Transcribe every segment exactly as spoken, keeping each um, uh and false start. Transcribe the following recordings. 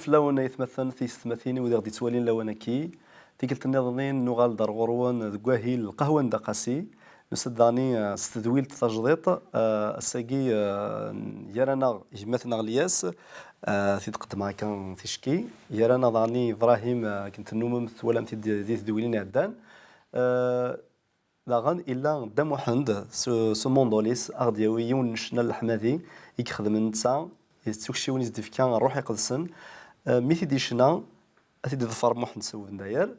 fell-awen aytmaten, tiyessetmatin, wid i ɣ-d-yettwalin lawan-agi. Tikkelt nniḍen nuɣal-d ar ɣur-wen deg wahil Lqahwa n Dda Qasi. Nusa-d daɣen, eh, s tedwilt tajdiṭ, eh, ass-agi, eh, gar-aneɣ gma-tneɣ Lyas, eh, t-id-qeddmeɣ akka ticki. Gar-aneɣ daɣen Ibrahim, eh, akken tennumem twalam-t-id di tedwilin iɛeddan. Eh, Daɣen illa Dda Muḥend s, s umunḍul-is, a ɣ-d-yawi yiwen n ccna n leḥmadi i ixedmen netta, d tukciwin i s-d-ifka Ṛṛuḥ Iqedsen. Eh, mi t-id-yecna, ad t-id-iḍfer Muḥend s ubendayer.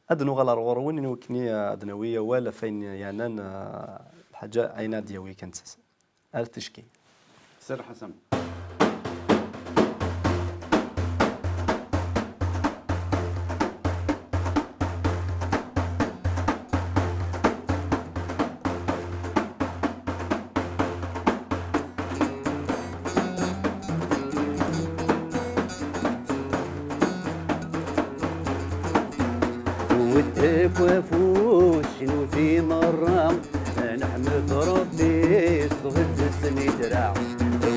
Ad nuɣal ar ɣur-wen i wakken i, eh, ad d-nawi awal ɣef wayen yeɛnan, eh, lḥaǧa ayen ad d-yawi kan d tasa. Ar ticki. Serreḥ-as a Muḥend. Wwet akk afus, cnut i merra, ad neḥmed Ṛebbi s tɣedst n itran.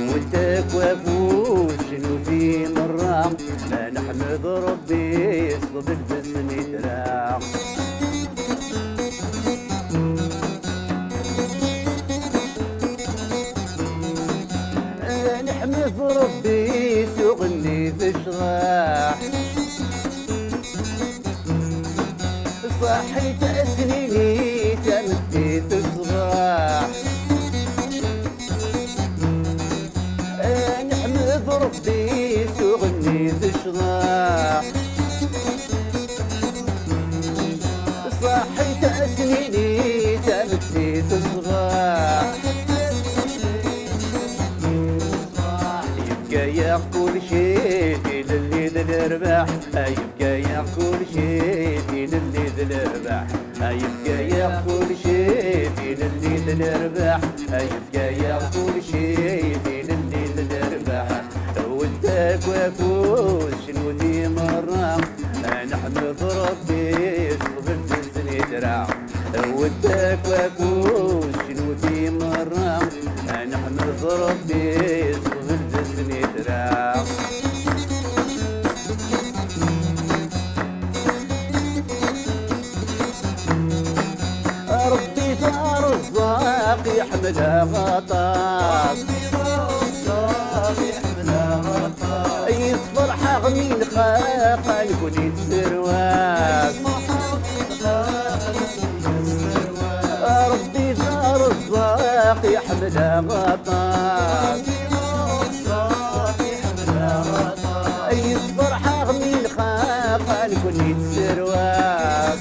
Wwet akk afus, cnut i merra, ad neḥmed Ṛebbi s tɣedst n itran. Ad neḥmed Ṛebbi s uɣenni d ccḍeḥ. Ṣaḥit ass-nni tameddit ṣṣbeḥ. Ad neḥmed Ṛebbi s uɣenni d ccḍeḥ. Ṣaḥit ass-nni tameddit ṣṣbeḥ. Yefka-yaɣ kulci, tilelli d lerbaḥ. Yefka-yaɣ kulci, tilelli d lerbaḥ. Yefka-yaɣ kulci, tilelli d lerbaḥ. Yefka-yaɣ kulci, tilelli d lerbaḥ. Wwet akk afus, cnut i merra, ad neḥmed Ṛebbi s tɣedst n itran. Wwet akk afus, cnut i merra, ad neḥmed Ṛebbi s tɣedst n itran. Ṛebbi d Aṛezzaq, yeḥmed-aɣ aṭas. Yefreḥ-aɣ mi nxaq, ad nekni d tarwa-s. Ṛebbi d Aṛezzaq, yeḥmed-aɣ aṭas. Yefreḥ-aɣ mi nxaq, ad nekni d tarwa-s.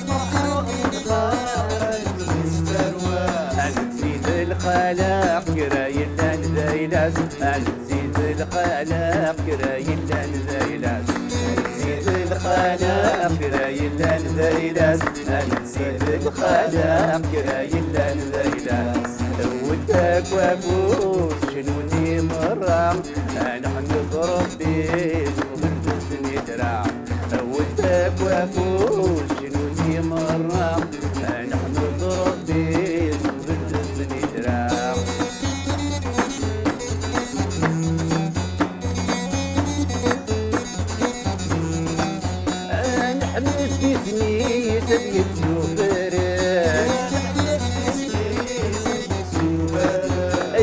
Ad nezzi d lxaleq, kra yellan d ayla-s. Ad nezzi d lxaleq, kra yellan d ayla-s. Ad nezzi d lxaleq, kra yellan d ayla-s. Ad nezzi d lxaleq, kra yellan d ayla-s. Wwet akk afus, cnut i merra, ad neḥmed Ṛebbi s tɣedst n itran. Wwet akk afus, cnut i merra, ad neḥmed Ṛebbi s tɣedst n itran. Ad neḥmed isem-is ad yettubarek.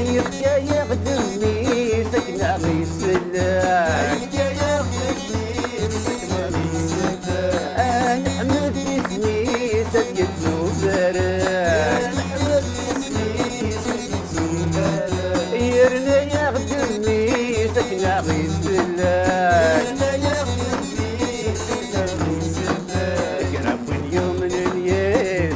Yefka-yaɣ-d mmi-s akken a ɣ-isellek. Ad neḥmed isem-is ad yettubarek. Yerna-yaɣ-d mmi-s akken a ɣ-isellek. Kra n win yumnen yis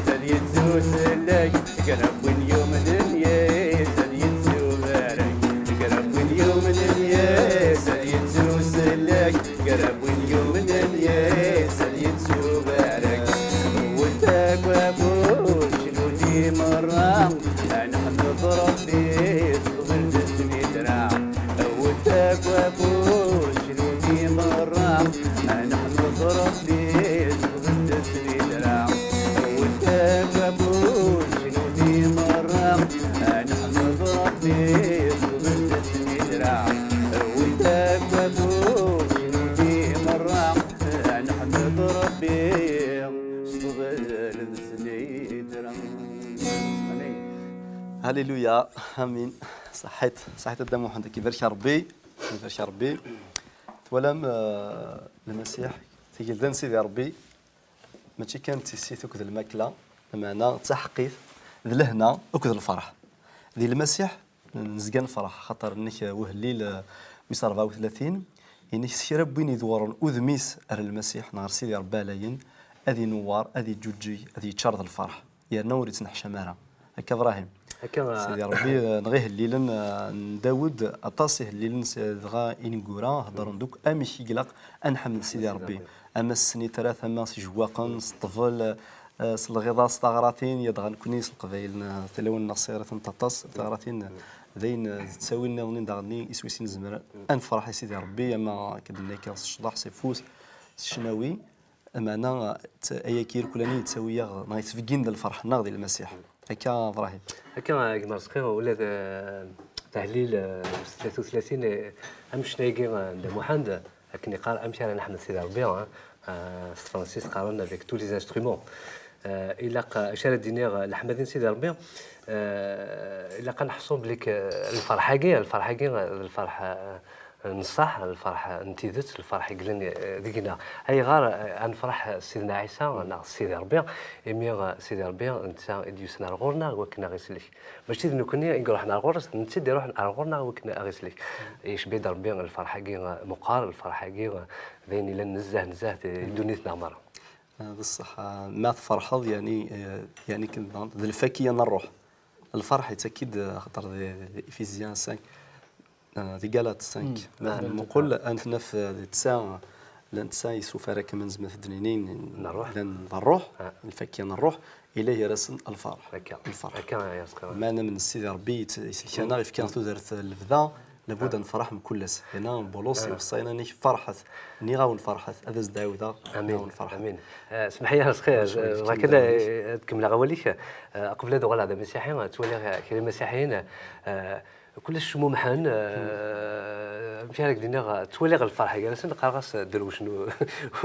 Haliluya, amin. Ṣaḥit, ṣaḥit a Dda Muḥend, ad k-ibarek Ṛebbi, ad k-ibarek Ṛebbi. Twalam, eh, Lmasiḥ, tigelda n Sidi Ṛebbi, mačči kan d tissit akked lmakla, lameɛna d taḥeqqit, d lehna akked lferḥ. Di Lmasiḥ nezga nefreḥ, xaṭer nnek uhellil, eh, wis rebɛa u tlatin, inek s kra n win idewren udem-is ar Lmasiḥ neɣ ar Sidi Ṛebbi Ɛlayen, ad inewwar, ad iǧuǧǧeg, ad yeččar d lferḥ, yerna ur ittneḥcam ara. Akka Ibrahim. Akka, eh, Sidi Ṛebbi, eh, neɣ ihellilen, eh, n Dawed, aṭas ihellilen s-, dɣa ineggura heddren-d akk amek i ilaq ad nḥemmed Sidi Ṛebbi. Ama s snitra, ama s ijewwaqen, s ṭṭbel, eh, s lɣiḍa, s taɣratin, ya dɣa nekkni s Leqbayel, eh, tilawin-nneɣ ssiɣrit-tent aṭas, taɣratin, eh, d ayen, eh, d ttawil nniḍen daɣen iswi s nezmer ad nefreḥ i Sidi Ṛebbi, ama akken d-nenna akka s ccḍeḥ, s ufus, s ccnawi. Meɛna, t-, ayagi irkelli yettawi-yaɣ, neɣ yettbeggin-d lferḥ-nneɣ di Lmasiḥ. Akka, Ibrahim. Akka, a gma Rezqi, ula d, eh, tahlil, eh, s tlata u tlatin, eh, amecna-agi, eh, n Dda Muḥend, akken iqqar, amek ara neḥmed Sidi Ṛebbi, eh, eh, s tefransist qqaren avec tous les instruments. Eh, ilaq, eh, acu ara d-iniɣ, eh, leḥmadi n Sidi Ṛebbi, eh, ilaq ad neḥṣu belli k-, lferḥ-agi, lferḥ-agi, eh, d lferḥ, eh, n ṣṣeḥ, lferḥ n tidet, lferḥ i yellan, eh, deg-neɣ. Ayɣer, eh, ad nefreḥ s Sidna Ɛisa neɣ s Sidi Ṛebbi? Imi, eh, Sidi Ṛebbi, netta i d-yusan ar ɣur-neɣ i wakken ad ɣ-isellek. Mačči d nekkni i iruḥen ar ɣur-s, d netta i d-iruḥen ar ɣur-neɣ i wakken ad ɣ-isellek. Yecba-d Ṛebbi lferḥ-agi, eh, meqqar, lferḥ-agi, eh, d ayen yellan nezzeh, nezzeh di ddunit-nneɣ merra. Eh, d ṣṣeḥ, eh, ma tferḥeḍ, yani, eh, yani kan d, d lfakiya n ṛṛuḥ. Lferḥ yettak-id, eh, axaṭer di, di Éphésiens cinq, eh, di Galates cinq. Ma nmuqel, ad t-naf, eh, di ttesɛa, llan ttesɛa isufar akken ma nezmer ad d-nini, n ṛṛuḥ. Llan d ṛṛuḥ, lfakiya n ṛṛuḥ, yella gar-asen lferḥ. Akka. Lferḥ. Akka, ya Sqira. Ma namen Sidi Ṛebbi yet-, yettak-aneɣ, yefka tudert n lebda, labud ad nefreḥ mkul ass. Yerna Bulus iweṣṣa-yaɣ, nniɣ-awen ferḥet, ad as-d-ɛawdeɣ, nniɣ-awen ferḥet. Amin. Eh, smeḥ-iyi a Sqira, eh, ad kemmleɣ awal-ik. Eh, qbel ad uɣaleɣ d amasiḥi, eh, ttwaliɣ, eh, kra imasiḥiyen, eh, kullec cmumḥen, eh, amek ara k-d-iniɣ, eh, ttwaliɣ lferḥ gar-asen, qqareɣ-as, eh, drewcen u-,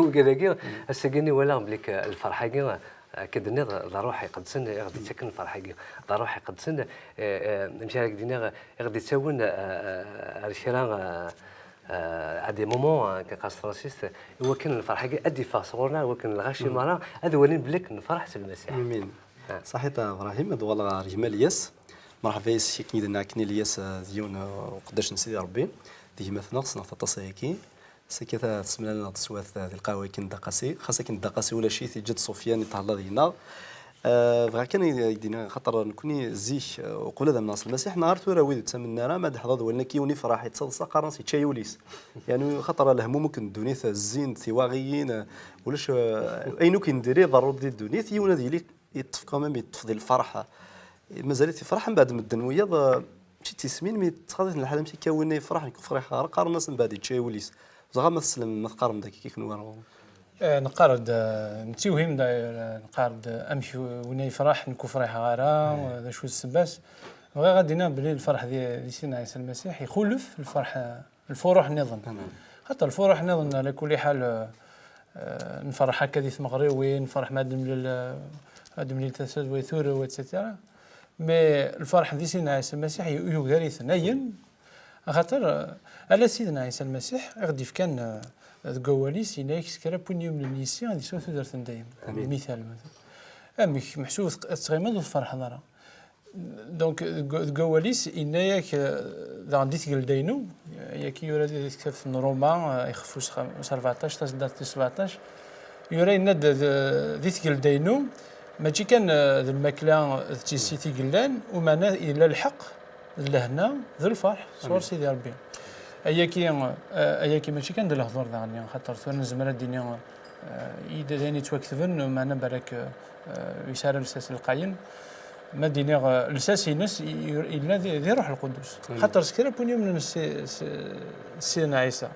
ugad-agi, ass-agi-nni walaɣ belli k-, lferḥ-agi, eh, akka d-tenniḍ, d ṛṛuḥ iqedsen i ɣ-d-ittaken lferḥ-agi. D ṛṛuḥ iqedsen, eh, eh, amek ara k-d-iniɣ, i ɣ-d-ittawin, eh, eh, ar kra, eh, eh, à des moments, eh, akken qqaren s tefransist, i wakken lferḥ-agi ad d-iffeɣ sɣur-neɣ, i wakken lɣaci merra ad walin belli nefreḥ s Lmasiḥ. Amin. Ah. Ṣaḥit a Ibrahim, ad uɣaleɣ ɣer gma Lyas. Merḥba yes-k, akken i d-nenna akken Lyas, eh, d yiwen, eh, uqeddac n Sidi Ṛebbi, d gma-tneɣ, ssneɣ-t aṭas ayagi. Sakit ad tesmlaleḍ s wat, eh, di lqahwa akken Dda Qasi, xas akken Dda Qasi ulac-it, yeǧǧa-d Ṣufyan, yethelleḍ yid-neɣ. Eh, bɣiɣ kan ad ak-d-iniɣ, xaṭer nekkni zik, eh, uqbel ad amneɣ s Lmasiḥ, neɣ ar tura wid ur ttamen ara, ma d-ḥḍa ad walen akka yiwen ifreḥ, yettaḍsa, qqaren-as yečča-yi wul-is. Yani, xaṭer lehmum akk n ddunit, eh, zzin-d tiwaɣiyin, eh, ulac, eh, ayen akk yendiri iḍerru-d di ddunit, yiwen ad yili yeṭṭef quand même, yeṭṭef di lferḥ. Mazal-it yefreḥ, mbeɛd medden wiyaḍ, eh, mačči d tismin, mi ttxaḍ-iten lḥal amek akka, winna yefreḥ, nekk ur friḥeɣ ara, qqaren-as mbeɛd yečča-yi wul-is. Dɣa ma teslem, ma teqqarem-d akka, akka nwen ɣer ɣur-m? Eh, neqqar-d, eh, nettiwhim, d'ailleurs, eh, neqqar-d, eh, amek winna yefreḥ, nekk ur friḥeɣ ara, eh, d acu d ssebba-s? Bɣiɣ ad d-iniɣ belli lferḥ di, di Sidna Ɛisa Lmasiḥ ixulef lferḥ, eh, lfuruḥ nniḍen. Xaṭer lfuruḥ nniḍen, ɛla kulli ḥal, eh, eh, nferreḥ akka di tmeɣriwin, nferreḥ ma ad nemlil, eh, ad nemlil tasa d way turew, et cetera. Mais lferḥ di Sidna Ɛisa Lmasiḥ yu-, yugar-iten. Ayen? Axaṭer, eh, ala Sidna Ɛisa Lmasiḥ i ɣ-d-ifkan, eh, deg wawal-is, yenna-yak s kra n win yumnen yis-i ad yesɛu tudert n dayem. Amin. Lmital, amek, meḥsub ad tettɣimiḍ ur tferḥeḍ ara. Donc, deg, deg wawal-is, yenna-yak, eh, daɣen di tgelda-inu, ayagi yura di tektabt n Ruma, eh, ixef wis xa-, wis rbeɛṭac, taseddart tis sebɛeṭac, yura yenna-d d, di tgelda-inu, mačči kan, eh, d lmakla d tissit i yellan, umeɛna yella lḥeqq, d lehna, d lferḥ, sɣur Sidi Ṛebbi. Ayagi, eh, ayagi mačči kan d lehdur daɣen, xaṭer tura nezmer ad d-nini, eh, i d ayen yettwaketben, meɛna balak, eh, yesɛa lsas lqayen. Ma d-iniɣ, eh, lsas-ines i-, i-, yella di, di Ṛuḥ Lqudus. Xaṭer s kra n win yumnen s, s, s Sidna Ɛisa.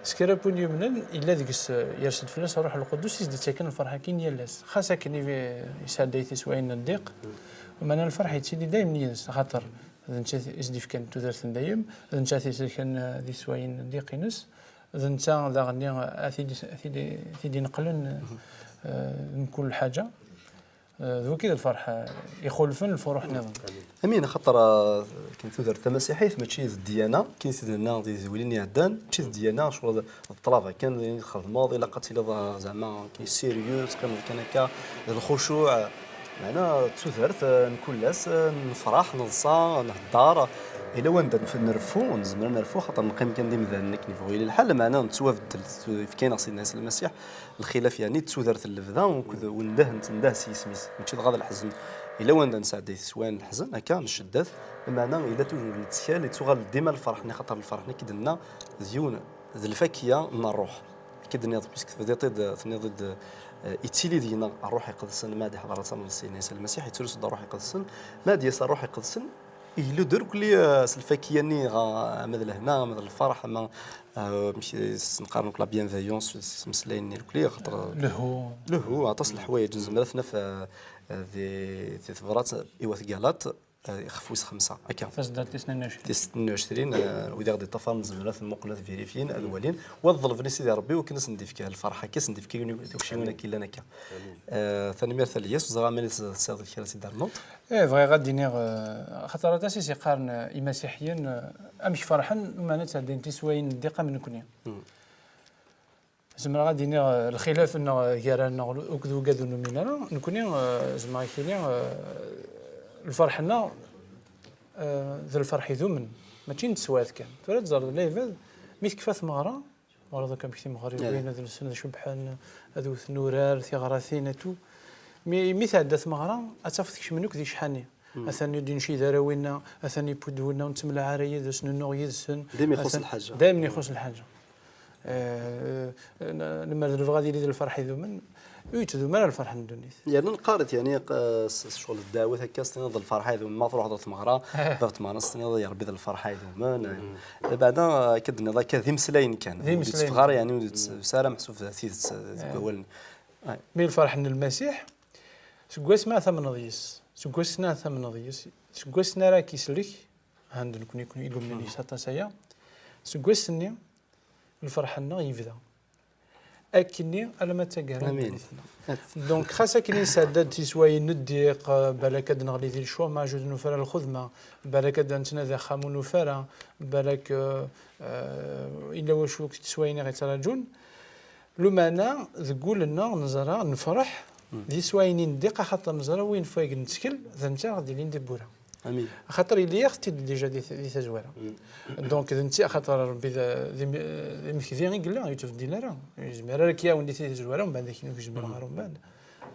S kra n win yumnen, yella deg-s, eh, yers-d fell-as Ṛuḥ Lqudus, i s-d-ittaken lferḥ akin yal ass. Xas akken i, yesɛedday tiswayin n ddiq, meɛna lferḥ yettili dayem yid-s, axaṭer d nettat i s-d-ifkan tudert n dayem, d nettat i s-d-ifkan, eh, tiswayin n ddiq-ines. d netta daɣen i, a t-id-, a t-id-, a t-id-ineqlen, eh, mkul ḥaǧa. Eh, d wagi d lferḥ, eh, ixulfen lfuruḥ nniḍen. Amin, axaṭer, eh, kan tudert tamasiḥit mačči d ddyana, kan i t-id-nenna di tedwilin iɛeddan, mačči d ddyana, ccɣel d ṭṭlaba kan i txedmeḍ, ilaq ad tiliḍ, eh, zeɛma kan sérieux, teqqimeḍ kan akka d lxucuɛ. Meɛna d tudert, eh, mkul ass, eh, nefreḥ, neḍsa, nhedder. Yella wanda nf-, nreffu, nezmer ad nreffu, xaṭer neqqim kan d imdanen akken yebɣu yili lḥal, meɛna nettwabeddel, yefka-aneɣ Sidna Ɛisa Lmasiḥ lxilaf, yeɛni d tudert n lebda, akked wendeh, nettendeh s yisem-is, mačči dɣa d leḥzen. Yella wanda nesɛedday tiswayin n leḥzen, akka nceddat, meɛna yella toujours lettkal, yettuɣal dima lferḥ-nni, xaṭer lferḥ-nni, akken d-nenna, d yiwen, d lfakya n ṛṛuḥ. Akka d-tenniḍ, puisque tebdiḍ-id, tenniḍ-id, eh, ittili deg-neɣ ṛṛuḥ iqedsen, ma ad iḥḍer ad tamneḍ s Sidna Ɛisa Lmasiḥ, yettrusu-d ṛṛuḥ iqedsen, ma ad yas ṛṛuḥ iqedsen, igellu-d irkelli, eh, s lfakya-nni, dɣa, ama d lehna, ama d lferḥ, ama, eh, amek i s-neqqaren akk la bienveillance, s imeslayen-nni irkelli, axaṭer, eh, Lehhu. Lehhu, aṭas n leḥwayeǧ nezmer ad t-naf, eh, eh, di, di tebrat i wat Galat, eh, ixef wis xemsa, akka. Taseddart tis tnin u ɛecrin. Tis tnin u ɛecrin, eh, wid i ɣ-d-iṭṭafaren zemren ad ten-muqlen, ad verifyin, ad walin, wa ad ḍelben i Sidi Ṛebbi wakken ad sen-d-ifk lferḥ akka, ad sen-d-ifk ayen, tukciwin akka yellan akka. Eh, tanemmirt a Lyas, ur ẓriɣ ma tesɛiḍ kra ad t-id-ternuḍ. Eh, bɣiɣ ad d-iniɣ, eh, axaṭer aṭas i s-iqqaren, eh, imasiḥiyen, eh, amek ferḥen, umeɛna ttɛeddin tiswayin n ddiq am nekni. Zemreɣ ad d-iniɣ, eh, lxilaf-nneɣ, eh, gar-aneɣ akked wigad ur numin ara. Nekni, eh, zemreɣ ad k-iniɣ, eh, lferḥ-nneɣ, eh, d lferḥ idumen, mačči n teswiɛt kan. Tura ad teẓreḍ lɛibad, mi tekfa tmeɣra, meɣra akk amek timeɣriwin, ad lsen, ad cebbḥen, ad wten urar, tiɣratin, et tout. Mi, mi tɛedda tmeɣra, ad tafeḍ kecmen akk di ccḥani. Atan ur d-incider ara winna, atan yewwi-d winna, ur nettemlaɛa ara yid-s, nennuɣ yid-sen. Daymi ixuṣṣ lḥaǧa. Daymi ixuṣṣ lḥaǧa. Eh, lemmer d lebɣi ad yili d lferḥ idumen, ur yettdum ara lferḥ n ddunit. Yerna neqqar-it, yeɛni, eh, s, s ccɣel n ddeɛwat akka, s-tiniḍ d lferḥ idumen, ma truḥeḍ ɣer tmeɣra, bab tmeɣra, s-tiniḍ ya Rebbi d lferḥ idumen. Beɛda, eh, akka d-tenniḍ akka, d imeslayen kan. D imeslayen kan. Ur d-itteffeɣ ara, yeɛni, ur d-itteffeɣ ara meḥsub d tidet, eh, deg wawal-nni. Mi lferḥ n Lmasiḥ, seg wasmi ara tamneḍ yes, seg wass-nni ara tamneḍ yes, seg wass-nni ara k-isellek, ha-d nekni, nekni i yumnen yes aṭas aya, seg wass-nni, lferḥ-nneɣ yebda. Akkenni alamma d taggara n ddunit-nneɣ. Donc, xas akken nesɛedda-d tiswayin n ddiq, eh, balak ad neɣli di lcumaj, ur d-nufi ara lxedma, balak ad nettnadi axxam ur nufi ara, balak, eh, eh, illa wacu n tiswayin i ɣ-ittraǧun. Lumeɛna, deg wul-nneɣ, neẓra, nefreḥ di tiswayin-nni n ddiq, axaṭer neẓra win f wayeg nettkel, d netta ara ɣ-d-ilin d iwwura. Amin. Axaṭer yelli-yaɣ-t-id déjà di, di tazwara. Donc, d netta, axaṭer Rebbi d, d im-, d imekdi i yella, ur yettbeddil ara. Yezmer ara k-yawen di tazwara, umbeɛd akken ur k-zemreɣ ara umbeɛd.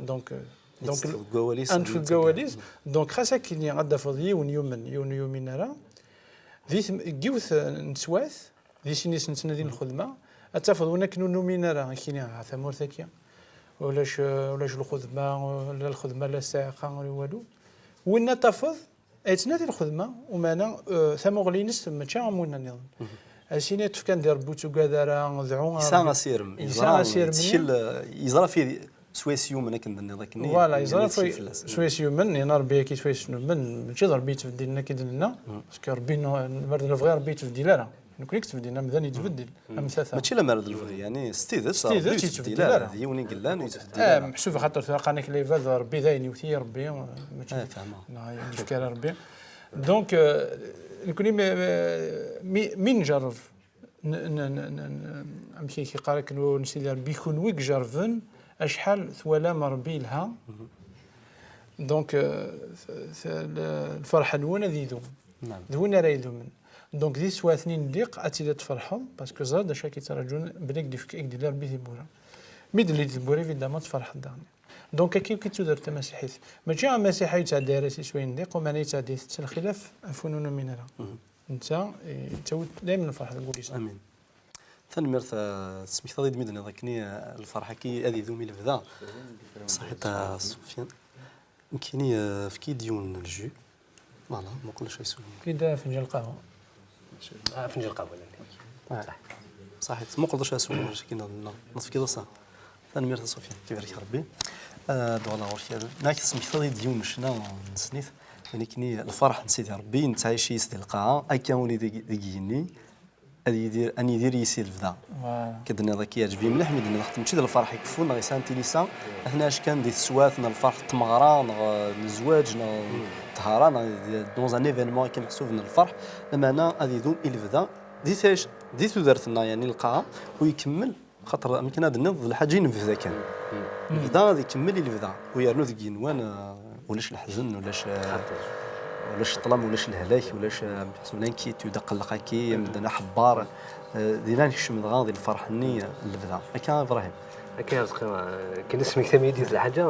Donc, euh, donc, ad nefk deg wawal-is. Donc, xas akken ad d-tafeḍ yiwen yumen, yiwen ur yumin ara, di tem-, deg yiwet n teswiɛt, di sin-is nettnadi lxedma, ad tafeḍ win akken ur numin ara, ad k-yini, "Ah, tamurt-agi, ulac, ulac lxedma, la lxedma, la ssiɛqa, ur walu." Winna tafeḍ, yettnadi lxedma, umeɛna, eh, tamuɣli-ines mačči am winna nniḍen. Ad s-yini, "Ṭṭef kan di Rebbi, ur ttugad ara, dɛu." Yesɛa asirem, yesɛa asirem-nni. Yeẓra, yeẓra fi, swayes yumen akken d-tenniḍ akken. Voilà, yeẓra swayes yumen, yenna Rebbi akka swayes numen, mačči d Rebbi yettbeddilen akken d-nenna, parce que Rebbi, lemmer d lebɣi Rebbi yettbeddil ara. Nekni i yettbeddil, amdan yettbeddil, am tata. Mačči lemmer d lebɣi, yeɛni s tidet, Rebbi ur yettbeddil ara, d yiwen i yellan, ur yettbeddil ara. Meḥsub axaṭer tura qqaren-ak lɛibad, Rebbi dayen yewwet-iyi Rebbi, mačči, neɣ yefka ara Rebbi. Donc, euh, nekni mi, mi, mi njerreb, n-, n-, n-, n-, amek i k-iqqar akken wawal n Sidi Rebbi, kunwi ijerrben, acḥal twalam Rebbi yelha, donc, euh, t-, t-, l-, lferḥ-nwen ad idum. D win ara idumen. Donc, di teswiɛt-nni n ddiq, ad tiliḍ tferḥeḍ, parce que teẓriḍ d acu i k-yettraǧun, belli ad k-d-yefk, ad k-d-yelli Rebbi tiwwura. Mi d-telli tiwwura, évidemment, tferḥeḍ daɣen. Donc, akka i k-tudert tamasiḥit. Mačči amasiḥi ur yettɛeddi ara si teswiɛin n ddiq, umeɛna yettɛeddi-t lxilaf ɣef win ur numin ara. Netta, eh, yettawi-d daymen lferḥ deg wul-is. Amin. Tanemmirt, eh, tesmektaḍ-iyi-d mi d-tenniḍ akken, eh, lferḥ-agi ad idum i lebda. Ṣaḥit a Sufyan. Nekkini, eh, efk-iyi-d yiwen n lju. Voilà, muqel acu yeswa. Efk-iyi-d afenǧal n lqahwa. Ah, afenǧal n lqahwa, llan. Ah, ṣaḥit, muqel acu yeswa, acu kina, neɣ, neɣ tefkiḍ-as. Tanemmirt a Sufyan, ad k-ibarek Rebbi. Eh, ad uɣaleɣ ɣur-k. Nekk tesmektaḍ-iyi-d yiwen n ccna n snit. Nekkini, lferḥ n Sidi Rebbi, nettɛic yis di lqaɛa, akka ula deg, deg yigenni. ad yidir, ad nidir yis i lebda. Voilà. Ked-nniḍ akka yeɛǧeb-iyi mliḥ mi d-nniḍ xaṭer mačči d lferḥ ikeffun neɣ yesɛan tilisa, atna acu kan di teswiɛt n lferḥ n tmeɣra neɣ n zzwaǧ neɣ n ṭṭhara neɣ di, dans un événement akka meḥsub n lferḥ, lameɛna ad idum i lebda di tac-, di tudert-nneɣ, yeɛni lqaɛa, u ikemmel, xaṭer amek ad d-nniḍ d lḥaǧa i nebda kan. Lebda ad ikemmel i lebda, u yernu deg yigenwan, eh, ulac leḥzen, ulac, eh, ulac ṭṭlam, ulac lehlak, ulac, eh, meḥsub l'inquiétude, aqelleq-agi, medden aḥebbar, eh, dinna nekcem dɣa di lferḥ-nni, eh, n lebda. Akka, Ibrahim. Akka, Rezqi, eh, kan asmektam-iyi-d yiwet lḥaǧa,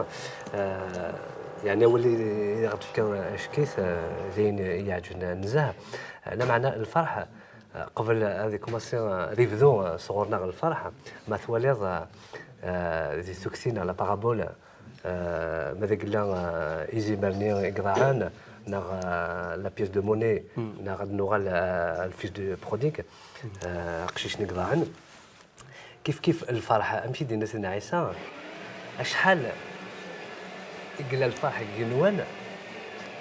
eh, yeɛni awal i, i ɣ-d-tefkiḍ ackit, eh, d ayen i yi-iɛeǧben nezzeh. Eh, lameɛna lferḥ, eh, qbel ad ikumaṣi, eh, ad ibdu, eh, sɣur-neɣ lferḥ, ma twaliḍ, eh, eh, di tukti neɣ la parabole, eh, ma d agella, eh, izimer-nni i iḍaɛen, neɣ, eh, la pièce de monnaie, neɣ ad nuɣal, eh, le fils de prodigue, eh, aqcic-nni i iḍaɛen. Kif kif lferḥ, amek i d-yenna Sidna Ɛisa, acḥal i yella lferḥ deg igenwan,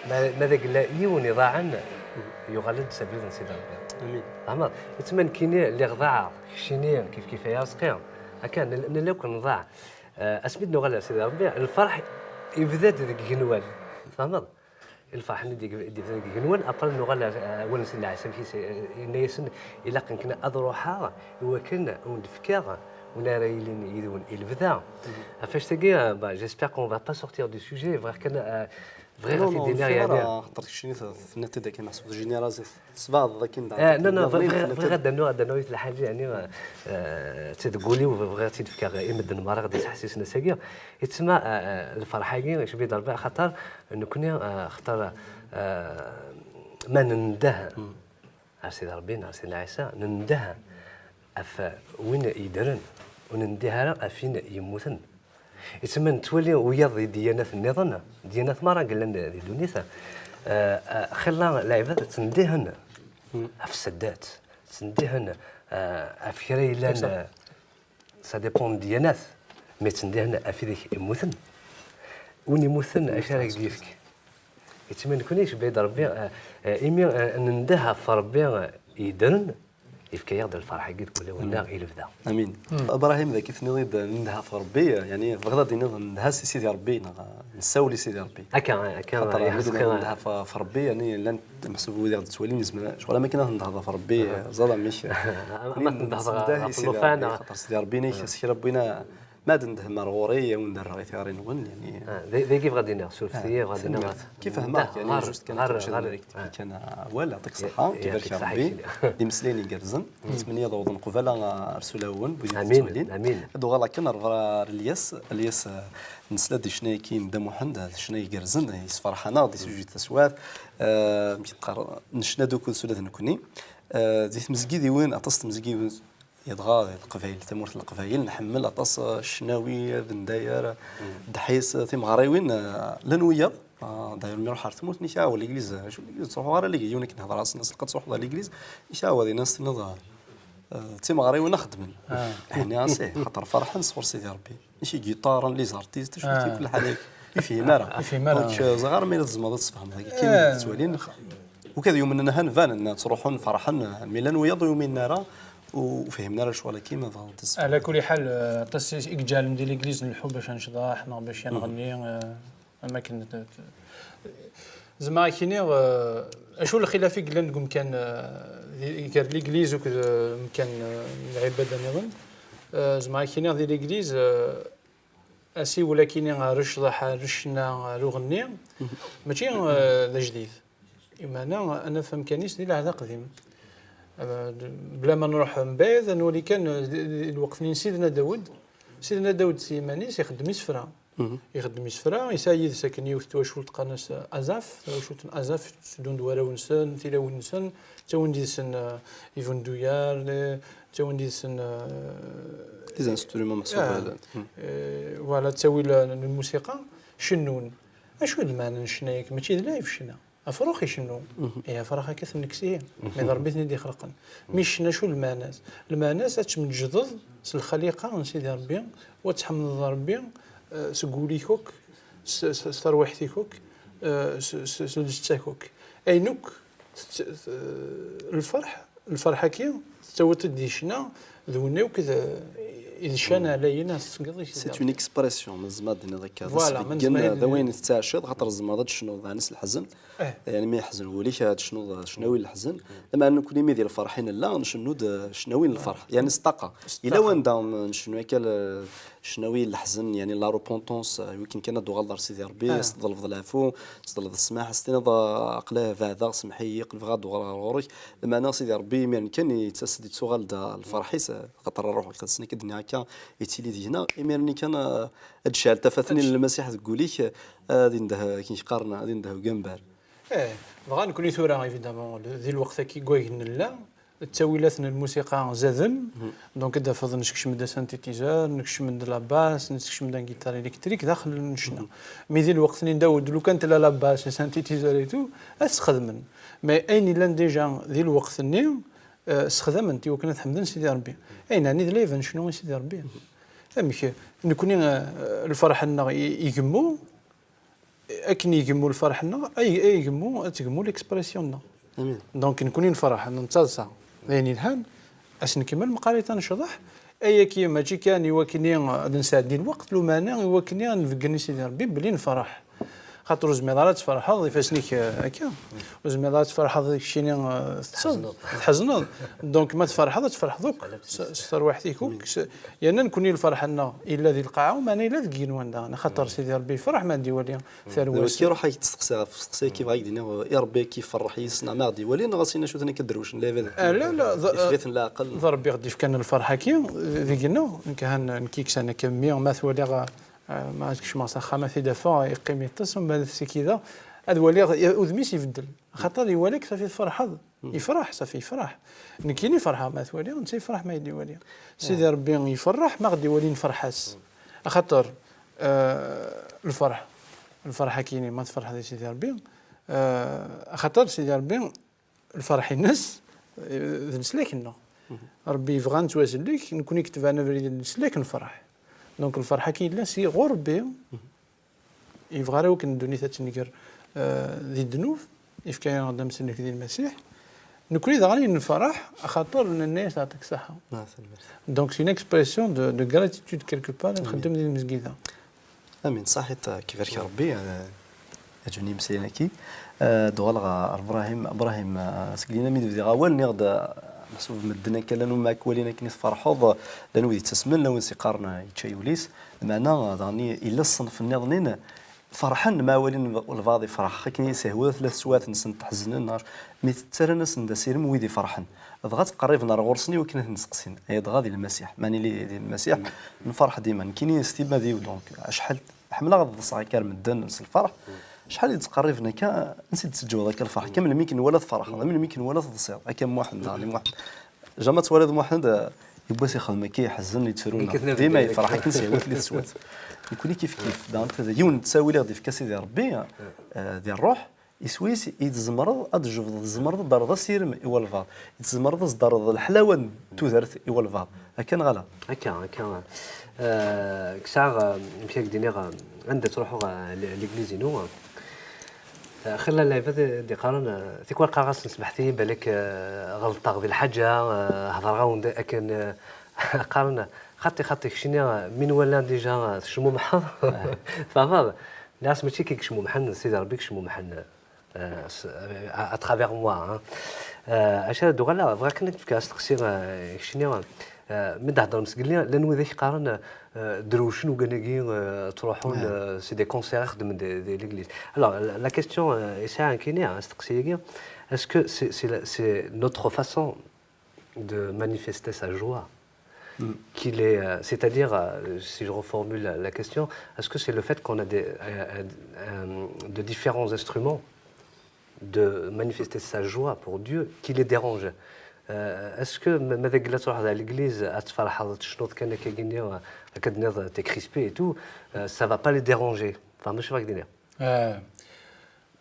ma, ma d agella yiwen iḍaɛen, yuɣal-d s abrid n Sidi Ṛebbi. Amin. Tfehmeḍ? Yettma nekkini lliɣ ḍaɛeɣ, keččini kif kif ay Arezqi. Akka, nel-, nella akk nḍaɛ. Eh, asmi d-nuɣal ar Sidi Ṛebbi, lferḥ ibda-d deg igenwan. Tfehmeḍ? Lferḥ-nni d-, d-, d-, deg igenwan, après nuɣal ar, eh, awal n Sidna Ɛisa, amek i s-, eh, yenna-yasen, ilaq nekkni ad ruḥeɣ, i wakken ad wen-d-fkeɣ win ara yilin yid-wen i lebda. Ɣef wannect-agi, eh, bah, j'espère qu'on va pas sortir du sujet, bɣiɣ kan, eh, bɣiɣ ad t-id-iniɣ, yeɛni. Xaṭer keččini tenniḍ-t-id akken meḥsub général, tesbeɛdeḍ akken. Eh, non, non, bɣiɣ, bɣiɣ ad d-rnuɣ, ad d-rnuɣ yiwet lḥaǧa, yeɛni, eh, d tadeg ul-iw, bɣiɣ ad tt-id-fkeɣ i medden merra, ad d-ttḥessisen ass-agi. Yettma, eh, eh, lferḥ-agi, icbi-d Ṛebbi, axaṭer nekkni, eh, axaṭer, eh, ma nendeh ar Sidi Ṛebbi, neɣ ar Sidna Ɛisa, nendeh ɣef win yeddren, ur nendeh ara ɣef win yemmuten. Yettma nettwali wiyaḍ di ddiyanat nniḍen, ddiyanat merra yellan di ddunit, eh, eh, xilla lɛibad ttndihen ɣef ssaddat, ttndihen, eh, ɣef kra yellan, eh, ça dépend n ddiyanat, mais ttndihen ɣef widak yemmuten. Win yemmuten, acu ara k-d-yefk? Yettma nekkni icebba-d Ṛebbi, eh, eh, imi, eh, nendeh ɣef Ṛebbi, eh, yeddren, yefka-yaɣ-d lferḥ-agi deg wulawen-nneɣ i lebda. Amin. Ibrahim, dagi tenniḍ-id nendeh ɣef Ṛebbi, yeɛni tebɣiḍ ad d-tiniḍ nendeh-as i Sidi Ṛebbi, neɣ nessawel i Sidi Ṛebbi. Akka, akka, xaṭer mi d-nendeh ɣef, ɣef Ṛebbi, yeɛni llan meḥsub wid i ɣ-d-ttwalin, yezmer, ccɣel am akken ad tendehḍ ɣef Ṛebbi, ẓad amek. Ama tendehḍ ɣef llufan, xaṭer Sidi Ṛebbi, nek s kra n win a, ma ad ndeh mar ɣur-i, a wen-d-rreɣ i tiɣri-nwen, yeɛni. Ah, d-, dagi bɣiɣ ad d-iniɣ, surfet-iyi, bɣiɣ ad d-iniɣ. Tanemmirt. Kif fehmeɣ, yeɛni, juste kan ad d-iniɣ kan awal, yeɛṭik ṣṣeḥḥa, ibarek Ṛebbi, d imeslayen igerrzen, nettmenni ad awḍen qbala ar sulawun, wid i d-yettwalin. Amin. Ad uɣaleɣ kan ar, ar Lyas, Lyas, eh, nesla-d i ccna-agi n Dda Muḥend, d ccna igerrzen, yessefreḥ-aneɣ-d, yessewjed taswiɛt, eh, amek i teqqar, necna-d ukud s ula d nekkni. Eh, di tmezgidiwin, aṭas n tmezgidiwin, yedɣa di Leqbayel, tamurt n Leqbayel, nḥemmel aṭas, eh, ccnawi, abendayer, ddḥis, eh, timeɣriwin, eh, llan wiyaḍ. Ah, d'ailleurs, mi ruḥ ar tmurt, nek ɛawed l'église, acu l'église, ur ttruḥuɣ ara l'église, yiwen akken hḍeṛ-asen, as-, ilaq ad truḥeḍ ar l'église, nek ɛawed, in-as tenniḍ, eh, d timeɣriwin a xeddmen. Ɛni, a si, xaṭer ferḥen sɣur Sidi Ṛebbi. Nek igiṭaren, les artistes, acu, kul ḥaǧa, ur yefhim ara. Ur yefhim ara. Donc, eh, ẓriɣ ara ma yella tzemreḍ ad tesfehmeḍ akka, kra n tettwalin. Ukad yumnen ahan banen, ttruḥun, ferḥen, mi llan wiyaḍ ur yuminen ara, ur fhimen ara lecɣal-agi, ma dɣa tesfehmeḍ. Ɛla kulli ḥal, eh, aṭas i, i iǧeɛlen di l'église n lḥu bac ad necḍeḥ, neɣ bac ad nɣenni, eh, am akken t-, t-, zemreɣ ad k-iniɣ, eh, acu lxilaf i yellan deg umkan, eh, di, gar l'église akked, eh, umkan, eh, n lɛibada nniḍen. Eh, zemreɣ ad k-iniɣ di l'église, eh, asiwel akini ar ccḍeḥ, ar ccna, ar uɣenni, mačči, eh, d ajdid. Imana ad naf amkan-is di lɛehd aqdim. Eh, bla ma nruḥ mebɛid, ad nwali kan, eh, di, di lweqt-nni n Sidna Dawed. Sidna Dawed s yiman-is ixeddem isefra. Ixeddem isefra, yesɛa yid-s akken yiwet n twacult qqaren-as Azaf, tawacult n Azaf, tteddun-d warraw-nsen, tilawin-nsen, ttawin-d yid-sen, eh, ibenduyar, eh, ttawin-d yid-sen, eh, les instruments meḥsub, ah, eh, voilà, ttawil, eh, n lmusiqa, cennun. Acu d lmeɛna n ccna-yak? Mačči d lɛib ccna. Afrux icennu. Ihi afrux akka temnekkes ihi. Ma d Ṛebbi i ten-id-ixelqen. Mi ccna acu lmeɛna-s? Lmeɛna-s ad tmejdeḍ s lxaliqa n Sidi Ṛebbi, u ad tḥemdeḍ Ṛebbi, eh, seg wul-ik akk, s, s, s terwiḥt-ik akk, eh, s, s, s lǧetta-k akk. Ayen akk, tet-, t-, lferḥ, lferḥ-agi, Tawiḍ-t-id di ccna, d win akk d, i d ccan ɛlayen, ad tettgeḍ i Sidi C'est une Ṛebbi. Expression, ma tzemreḍ ad d-tiniḍ akka. D Voilà, asbeggen, ma nezmer ad d awayen tettɛaciḍ, xaṭer tzemreḍ ad tecnuḍ ɛni s leḥzen. Eh. Yani mi yeḥzen wul-ik, ad tecnuḍ ccnawi n leḥzen. Lameɛna nekkni mi di lferḥ i nella, ncennu-d ccnawi n lferḥ. Yani s ṭṭaqa. S Yella ṭṭaqa. Wanda ncennu akka l-, ccnawi n leḥzen, yani la repentance, i wakken kan ad d-tuɣaleḍ ɣer Sidi Ṛebbi, Ah. Ad s-tḍelbeḍ leɛfu, ad s-tḍelbeḍ ssmaḥ, ad s-tiniḍ, ah, aql-i beɛdeɣ, semmeḥ-iyi, qelbeɣ ad d-uɣaleɣ ɣur-k. Lameɛna Sidi Ṛebbi imiren kan yettas-d, yettuɣal-d lferḥ-is, xaṭer Ṛṛuḥ Lqedsen akka d-nniɣ akka, yettili deg-neɣ, imiren kan, ah, ad d-tecɛel tafat-nni n Lmasiḥ deg wul-ik, ah, ad indeh, akken qqaren, ad indeh ugambar. Eh, dɣa nekkni tura, évidemment, di lweqt-agi deg wayeg nella, ttawilat n lmusiqa zaden, donc ad d-tafeḍ nekcem-d asynthétiseur, nekcem-d la basse, nekcem-d un guitare électrique, daxel n ccna. Mi di lweqt-nni n Dawed, lukan tella la basse, asynthétiseur et tout, ad t-sxedmen. Mais ayen yellan déjà di lweqt-nni, eh, sxedmen-t i wakken ad ḥemden Sidi Ṛebbi. Ayen ɛni d live ad necnu i Sidi Ṛebbi. Amek? Nekkni, eh, lferḥ-nneɣ i-, igemmu, akken igemmu lferḥ-nneɣ, ay, ay igemmu, ad tgemmu l'expression-nneɣ. Amin. Donc, nekkni nferḥ, nettaḍsa, d ayen yelhan, ass n kmal meqqar-it ad necḍeḥ, ayagi mačči kan i wakken ad nesɛeddi lweqt, lumeɛna i wakken ad nbeggen i Sidi Ṛebbi belli nferḥ. Xaṭer ur zmireḍ ara ad tferḥeḍ ifassen-ik, eh, akka. Ur zmireḍ ara ad tferḥeḍ keččini, eh, teṭṭseḍ, tḥezneḍ. Tḥezneḍ. Donc, ma tferḥeḍ, ad tferḥeḍ akk s, s terwiḥt-ik akk. S, yerna nekkni lferḥ-nneɣ yella di lqaɛa, meɛna yella deg yigenwan daɣen. Axaṭer Sidi Ṛebbi yefreḥ ma ad d-iwali tarwa-s. Wagi ruḥ ad k-d-steqsiɣ ɣef usteqsi-agi, bɣiɣ ad k-d-iniɣ, i Ṛebbi ad k-iferreḥ yis-neɣ ma ad ɣ-d-iwali, neɣ asin acu-ten akka drewcen la ibad? Ah, la, la, d, yeffeɣ-iten leɛqel. D Ṛebbi i ɣ-d-yefkan lferḥ-agi, deg-neɣ, nekk han, nekk yeksan akka mmi, ma t-waliɣ, ah, ma ad kecmeɣ s axxam, ad t-id-afeɣ, yeqqim yeṭṭes, mbeɛd ad t-sikideɣ, ad waliɣ, udem-is ibeddel. Axaṭer iwala-k, safi tferḥeḍ. Yefreḥ, safi yefreḥ. Nekkini ferḥeɣ ma t-waliɣ, netta yefreḥ ma yi-d-iwali. Sidi Ṛebbi yefreḥ ma ɣ-d-iwali nferḥ-as. Axaṭer, eh, lferḥ, lferḥ-akini ma tferḥeḍ i Sidi Ṛebbi, eh, axaṭer Sidi Ṛebbi lferḥ-ines, eh, d leslak-nneɣ. Ṛebbi yebɣa nettwasellek, nekkni ketbeɣ abrid n leslak nferḥ. Donc lferḥ-agi yella si ɣur Ṛebbi, yebɣa ara akken ddunit ad tenger, eh, di ddnub, yefka-yaɣ-d amsellek di Lmasiḥ. Nekkni daɣen i nferreḥ, axaṭer nenna-yas yeɛṭik ṣṣeḥḥa. Ah, tanemmirt. Donc c'est une expression de, de gratitude quelque part, nxeddem di lmezgida. Amin, ṣaḥit, eh, kibarek Ṛebbi, eh, aǧun imeslayen-agi. Eh, ad uɣaleɣ ɣer Bṛahim. Bṛahim, eh, seg lina mi d-bdiɣ awal, nniɣ-d, eh, meḥsub medden akka llan wid akk walin akken i tferḥeḍ, llan wid yettasmen, llan wid s-iqqaren, eh, yečča yul-is. Meɛna, eh, daɣen yella ṣṣenf nniḍen, ferḥen ma walin lbaɛḍ ifreḥ, akken i sehwa tella teswiɛt-nsen ḥeznen, mi ttarran-asen-d asirem wid iferḥen. Dɣa ttqerriben ar ɣur-sen i wakken ad ten-seqsin. Ay dɣa di Lmasiḥ, ma nili di Lmasiḥ, nferḥ dima. Nekkini s timmad-iw, donc, acḥal ḥemmleɣ ad ḍseɣ akka ar medden s lferḥ. Acḥal i d-ttqerriben akka, ansi d-teǧǧuḍ akka lferḥ? Akka melmi i k-nwala tferḥeḍ, melmi i k-nwala teḍsiḍ, akka Muḥend, daɣen i Muḥend. Jamais twalaḍ Muḥend, eh, yiwwas ixdem akka iḥezzen, yettru, neɣ dima yefreḥ akken s yehwa tili teswiɛt. Nekkni kif kif, daɣen yiwen n ttawil i ɣ-d-ifka Sidi Ṛebbi, eh, di ṛṛuḥ, iswi-s i tzemreḍ ad d-tjebdeḍ, tzemreḍ ad d-terreḍ asirem i walbaɛḍ, i tzemreḍ ad s-d-terreḍ leḥlawa n tudert i walbaɛḍ. Akka neɣ ala? Akka, akka. Eh, kkseɣ, eh, amek ad k-d-iniɣ, eh, anda ttruḥuɣ, eh, l-, l'église-inu, eh, xilla lɛibad d-iqqaren, eh, tikwal qqareɣ-asen, smeḥt-iyi, balak, eh, ɣelṭeɣ di lḥaǧa, eh, hedreɣ-awen-d akken, eh, qqaren, xaṭi, xaṭi, keččini, eh, mi nwala déjà, eh, tecmumḥeḍ, tfehmeḍ? Nniɣ-as, mačči kik cmumḥen, d Sidi Ṛebbi i yecmumḥen. Euh, s-, euh, à, à travers moi, hein. Euh, acu ara d-uɣaleɣ, bɣiɣ kan ad k-fkeɣ asteqsi, euh, keččini, euh, mi d-heddrem sgelli, llan wid ak-qqaren, euh, drewcen ugan-agi, euh, ttruḥun, euh, c'est des concerts, xeddmen di, di l'église. Alors, la, la question, euh, i sɛiɣ nekkini, hein, asteqsi-agi, est-ce que c'est, c'est la, c'est notre façon de manifester sa joie, qu'il est, euh, c'est-à-dire, euh, si je reformule la, la question, est-ce que c'est le fait qu'on a des, euh, euh, euh, de différents instruments de manifester sa joie pour Dieu qui les dérange? Euh, est-ce que ma, ma deg la tṛuḥeḍ à l'église, ad tferḥeḍ, ad tecnuḍ kan akka gini, euh, akka d-nniḍ, t'es crispé et tout, euh, ça va pas les déranger? Enfin, je sais pas. Euh,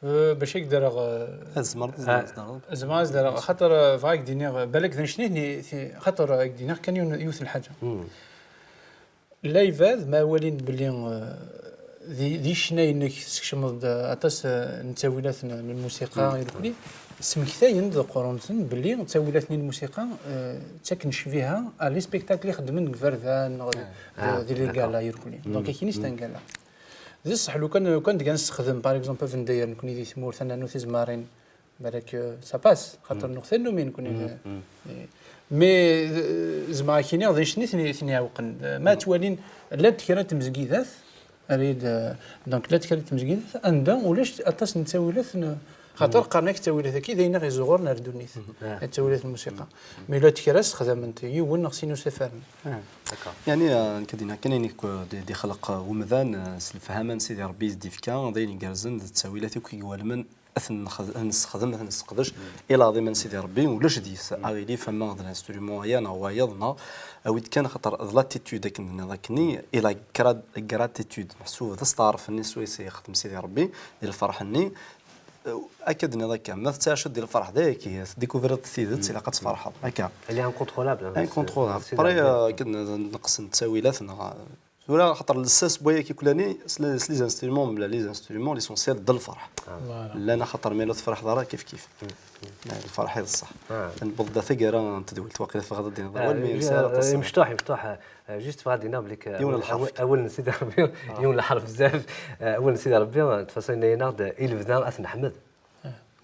Euh, bac ad k-d-rreɣ, euh, ad tzemreḍ, ah, tzemreḍ, tzemreḍ. Zemreɣ ad s-d-rreɣ, xaṭer, euh, bɣiɣ ad k-d-iniɣ, euh, balak d annect-nni, xaṭer, euh, ad k-d-iniɣ kan yiwen, yiwet n lḥaǧa. Lɛibad, ma walin belli, euh, Di, di ccna-inek teskecmeḍ-d aṭas, eh, n ttawilat n, n lmusiqa irkelli. Smektayen-d, qqaren-ten belli ttawilat-nni n lmusiqa, eh, ttaken ccbiha à les spectacles i xeddmen deg iberdan neɣ di, di, di les galas irkelli. Donc, akini c'est un gala. D ṣṣeḥ, lukan, lukan deg ad nessexdem, par exemple, abendayer nekni di tmurt, ad nernu tizmarin, balak, eh, ça passe, xaṭer nuɣ tannumi nekni. Eh, mais, eh, zemreɣ ad k-iniɣ d anect-nni ten-, ten-iɛewqen. Eh, ma ttwalin, llant kra n tmezgidat, Arid, eh, donc, llant kra n tmezgidat anda ulac aṭas n ttawilat n, xaṭer qqaren-ak ttawilat-agi d ayen i ɣ-izuɣuren ar ddunit. Ttawilat n lmusiqa. Mais llant kra sexdament yiwen neɣ sin usafaren. Yeɛni, eh, nekk ad d-iniɣ kan ayen i k-, d-, d-ixleq, eh, umdan, eh, s lefhama n Sidi Ṛebbi i s-d-ifka, d ayen igerrzen, d ttawilat akk i iwalmen ad ten-nexd-, ad nessexdem, ad ten-nesseqdec i lɛaḍima n Sidi Ṛebbi, ulac deg-s aɣilif, ama d l'instrument aya neɣ wayeḍ, neɣ awi-d kan, xaṭer d l'attitude, akken d-tenniḍ akkenni, et la gra-, gratitude, meḥsub d asteɛref-nni swayes i ixeddem Sidi Ṛebbi, di lferḥ-nni, akka d-tenniḍ akka, ma tettɛaceḍ di lferḥ, d ayagi, tdikuvriḍ tidet, ilaq ad tferḥeḍ, akka. Elle est incontrôlable, hein, incontrôlable. Après, euh, akken d-neqsen ttawilat, neɣ Tura, xaṭer lsas n waya kiklani, s les, s les instruments, mebla les instruments, l'essentiel d lferḥ. Llan, axaṭer ma yella tferḥeḍ ara, kif kif. Lferḥ i d ṣṣeḥ. Newweḍ-d taggara n tedwilt, waqila tebɣiḍ ad d-tiniḍ awal, mais yesɛa aṭas. Mecṭuḥ, mecṭuḥ. Juste bɣiɣ ad d-iniɣ belli awal n Sidi Ṛebbi, yiwen n lḥerf bzaf. Awal n Sidi Ṛebbi, d faṣil yenna-aɣ-d i lebda ad t-neḥmed.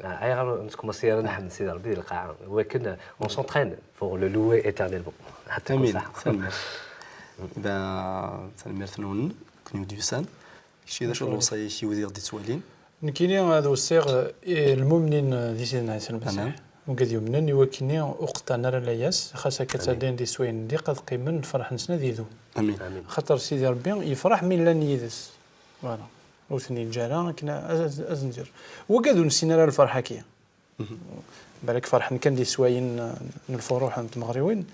Ayɣer ur nettkumaṣi ara nḥemmed Sidi Ṛebbi di lqaɛa? Wakken, on s'entraîne pour le louer éternellement. Amin. Tanemmirt. Tanemmirt-nwen, kenwi d-yusan. Kečč, d acu lewṣaya-k i wid i ɣ-d-ittwalin? Nekkini ad wessiɣ, eh, lmumnin, eh, di Sidna Ɛisa Lmasiḥ. Wigad yumnen i wakken ur qeṭṭɛen ara layas, xas akka ttɛeddin di swayen n diq, ad qqimen, lferḥ-nsen ad idum. Amin. Xaṭer Sidi Ṛebbi yefreḥ mi llan yid-s. Voilà. Ur ten-yeǧǧa ara akken ad, ad, ad ndir. Wigad ur nessin ara lferḥ-agi. Balak ferḥen kan di swayen, eh, n lfuruḥ n tmeɣriwin.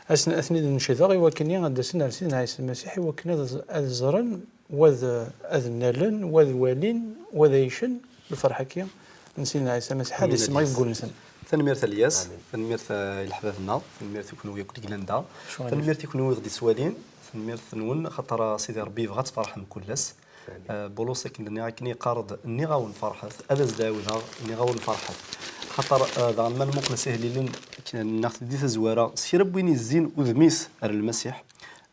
Ad sen-, ad ten-id-necdeɣ i wakken ad d-asen ar Sidna Ɛisa Lmasiḥ, i wakken ad, ad ẓren, wa ad, ad nnalen, wa ad walin, wa ad ɛicen lferḥ-agi n Sidna Ɛisa Lmasiḥ ad isemɣi deg wul-nsen. Tanemmirt a Lyas, tanemmirt, eh, i leḥbab-nneɣ, tanemmirt i kenwi akk deg landa, tanemmirt i kenwi i ɣ-d-ittwalin, tanemmirt-nwen, axaṭer, eh, Sidi Ṛebbi yebɣa ad tferḥem kul ass. Eh, Bulus akken d-nniɣ akken yeqqar-d, nniɣ-awen ferḥet, ad as-d-ɛiwdeɣ, nniɣ-awen ferḥet. Xaṭer, eh, daɣen ma nmuqel s ihellilen, akken nniɣ-t di tazwara, s kra n win izzin udem-is ar Lmasiḥ,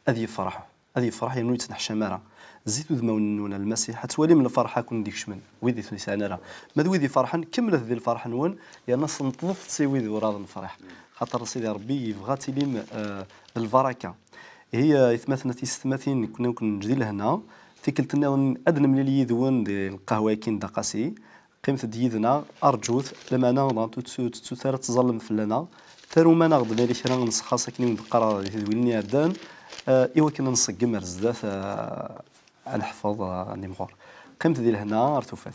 ad yefreḥ, ad yefreḥ yernu yettneḥcam ara. Zzit udmawen-nwen ar Lmasiḥ, ad twalim lferḥ ad ken-d-ikecmen, wid i ten-yesɛan ara. Ma d wid iferḥen, kemmlet di lferḥ-nwen, yerna sneṭḍet-tt i wid ur ɛad nefriḥ. Xaṭer Sidi Ṛebbi yebɣa ad tilim, eh, d lbaraka. Ihi, eh, aytmaten a tisetmatin, nekkni ad ken-neǧǧ di lehna. Tikkelt nniḍen ad nemlil yid-wen di lqahwa-agi n Dda Qasi. Qqimet-d yid-neɣ, arǧut, lameɛna dɣa ur tettu-, ur tettut ara ad tẓallem fell-aneɣ. Tarum-aneɣ-d ma yella kra n ssxaṣ akken i wen-d-qqareɣ di tedwilin iɛeddan, eh, i wakken ad nṣeggem ar zdat, eh, ad neḥfeḍ, eh, ad nimɣur. Qqimet di lehna, ar tufat.